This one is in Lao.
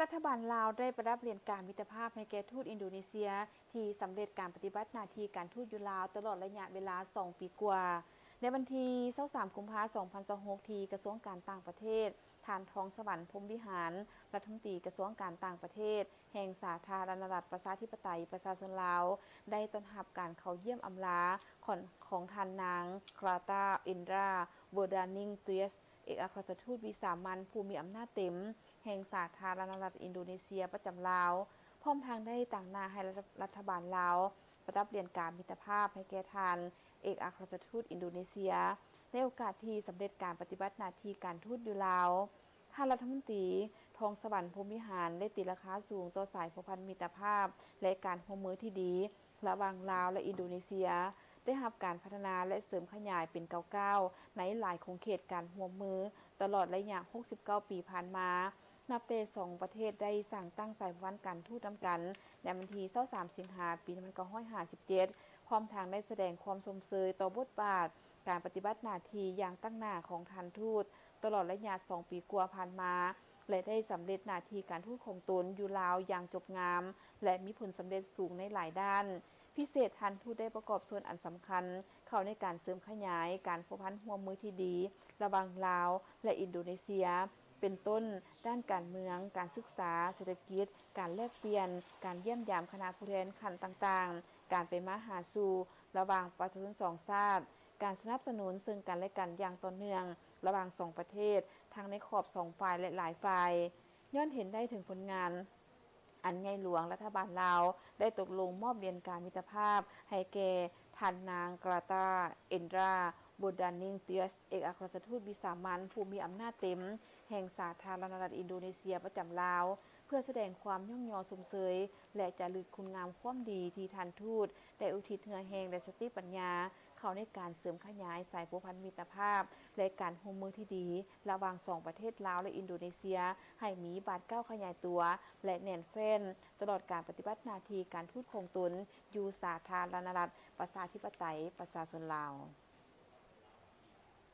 ລັດຖະບານລາວໄດ້ປະດັບຫຼຽນການມິດຕະພາບໃຫ້ແກ່ທູດອິນໂດເນເຊຍ ທີ່ສຳເລັດການປະຕິບັດໜ້າທີ່ການທູດຢູ່ລາວຕະຫຼອດໄລຍະເວລາສອງປີກວ່າ. ໃນວັນທີຊາວສາມ ກຸມພາ ສອງພັນຊາວຫົກ ທີ່ກະຊວງການຕ່າງປະເທດ, ທ່ານ ທອງສະຫວັນ ພົມວິຫານ ລັດຖະມົນຕີກະຊວງການຕ່າງປະເທດ ແຫ່ງສາທາລະນະລັດ ປະຊາທິປະໄຕ ປະຊາຊົນລາວ ໄດ້ຕ້ອນຮັບການເຂົ້າຢ້ຽມອຳລາຂອງ ຂອງທ່ານນາງ ກຣາຕາ ອິນດຣາ ເວີດານິງ ເຕີຍສ ເອກອັກຄະລັດຖະທູດວິສາມັນຜູ້ມີອຳນາດເຕັມແຫ່ງສາທາລະນະລັດອິນໂດເນເຊຍປະຈຳລາວ, ພ້ອມທັງໄດ້ຕາງໜ້າໃຫ້ລັດຖະ ລັດຖະບານລາວປະດັບຫຼຽນການມິດຕະພາບໃຫ້ແກ່ທ່ານເອກອັກຄະລັດຖະທູດອິນໂດເນເຊຍ ໃນໂອກາດທີ່ສຳເລັດການປະຕິບັດໜ້າທີ່ການທູດຢູ່ລາວ. ທ່ານລັດຖະມົນຕີ ທອງສະຫວັນ ພົມວິຫານ ໄດ້ຕີລາຄາສູງຕໍ່ສາຍພົວພັນມິດຕະພາບ ແລະ ການຮ່ວມມືທີ່ດີລະຫວ່າງລາວ ແລະ ອິນໂດເນເຊຍ ໄດ້ຮັບການພັດທະນາ ແລະ ເສີມຂະຫຍາຍເປັນກ້າວໆ ໃນຫຼາຍຂົງເຂດການຮ່ວມມືຕະຫຼອດໄລຍະຫົກສິບເກົ້າປີຜ່ານມາ, ນັບແຕ່ສອງປະເທດໄດ້ສ້າງຕັ້ງສາຍພັນການທູດນຳກັນໃນວັນທີຊາວສາມ ສິງຫາ ປີໜຶ່ງພັນເກົ້າຮ້ອຍຫ້າສິບເຈັດ ພ້ອມທັງໄດ້ສະແດງຄວາມຊົມເຊີຍຕໍ່ບົດບາດການປະຕິບັດໜ້າທີ່ຢ່າງຕັ້ງໜ້າຂອງທ່ານທູດ ຕະຫຼອດໄລຍະສອງປີກວ່າຜ່ານມາ ແລະ ໄດ້ສຳເລັດໜ້າທີ່ການທູດຂອງຕົນຢູ່ລາວຢ່າງຈົບງາມ ແລະ ມີຜົນສຳເລັດສູງໃນຫຼາຍດ້ານ. ພິເສດ, ທ່ານທູດໄດ້ປະກອບສ່ວນອັນສຳຄັນເຂົ້າໃນການເສີມຂະຫຍາຍການພົວພັນຮ່ວມມືທີ່ດີລະຫວ່າງລາວ ແລະ ອິນໂດເນເຊຍ, ເປັນຕົ້ນ ດ້ານການເມືອງ, ການສຶກສາ, ເສດຖະກິດ, ການແລກປ່ຽນ, ການຢ້ຽມຢາມຄະນະຜູ້ແທນຂັ້ນຕ່າງໆ, ການໄປມາຫາສູ່ລະຫວ່າງປະຊາຊົນສອງຊາດ, ການສະໜັບສະໜູນເຊິ່ງກັນແລະກັນຢ່າງຕໍ່ເນື່ອງລະຫວ່າງສອງປະເທດ, ທັງໃນຂອບສອງຝ່າຍ ແລະ ຫຼາຍຝ່າຍ. ຍ້ອນເຫັນໄດ້ເຖິງຜົນງານອັນໃຫຍ່ຫຼວງ, ລັດຖະບານລາວໄດ້ຕົກລົງມອບຫຼຽນການມິດຕະພາບໃຫ້ແກ່ທ່ານນາງ ກຣາຕາ ອິນດຣາ ໂບດານິງ ເຕີຍສ ເອກອັກຄະລັດຖະທູດວິສາມັນຜູ້ມີອຳນາດເຕັມແຫ່ງສາທາລະນະລັດອິນໂດເນເຊຍປະຈຳລາວ ເພື່ອສະແດງຄວາມຍ້ອງຍໍຊົມເຊີຍ ແລະ ຈາລຶກຄຸນງາມຄວາມດີທີ່ທ່ານທູດໄດ້ອຸທິດເຫື່ອແຮງ ແລະ ສະຕິປັນຍາ ເຂົ້າໃນການເສີມຂະຫຍາຍສາຍພົວພັນມິດຕະພາບ ແລະ ການຮ່ວມມືທີ່ດີລະຫວ່າງສອງປະເທດລາວ ແລະ ອິນໂດເນເຊຍ ໃຫ້ມີບາດກ້າວຂະຫຍາຍຕົວ ແລະ ແໜ້ນແຟ້ນ ຕະຫຼອດການປະຕິບັດໜ້າທີ່ການທູດຂອງຕົນຢູ່ສາທາລະນະລັດ ປະຊາທິປະໄຕ ປະຊາຊົນລາວ.